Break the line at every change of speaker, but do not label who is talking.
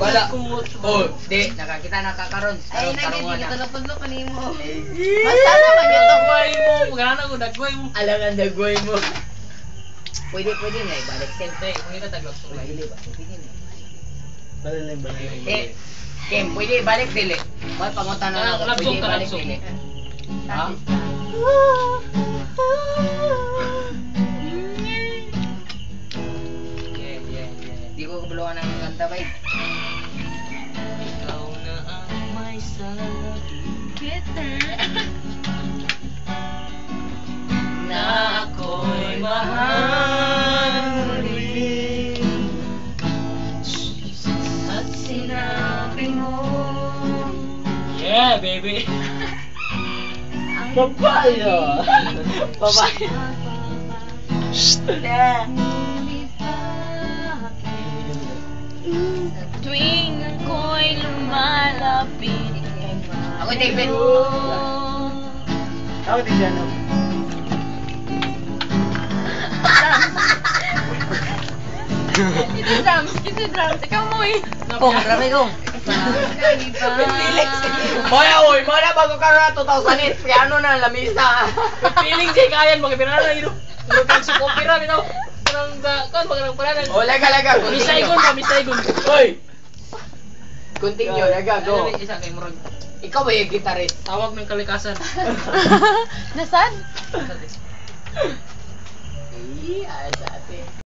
Wala. Oh, di nakakita na ka karon.
Ay,
Karon
nagiging
na.
tulog-tulog ko nimo.
Eh,
Basta naman yun to.
Dagway mo, magana ko dagway mo.
Alam ang dagway mo. Pwede, pwede na ibalik sel.
Dai, mangita taglog sulay.
Pwede ba? Pwede na.
Balay, balay.
Eh, Kim, pwede ibalik dili. May pangutan na ako.
Kalabsong,
Pwede ibalik
kalabsong.
dili. Ha?
Yeah.
Di ko kabuluhan ang kanta ba eh.
Ikaw na ang may sabi
Bitter.
na ako'y mahal muli.
At sinabi mo.
Yeah, baby.
Babae!
Babae.
Yeah. Tuwing ako'y lumalapit
Ako, David.
Ako din siya, no?
Ito drums, ito drums. Ikaw mo eh.
Kong, grabe kong. Maya, oy, maya bago ka na 2008, piano na, lamisa.
Feeling siya kayan, mga pirana yun. Murag kang suko pira bitaw. Kanang sa kan mga pirana.
O, laga, laga, continue.
Misaygon pa, misaygon.
Oy! Continue, laga, go.
Ano, isa kay murag
Ikaw ba yung guitarist?
tawag ng kalikasan.
Nasaan?
Iya, sa ate.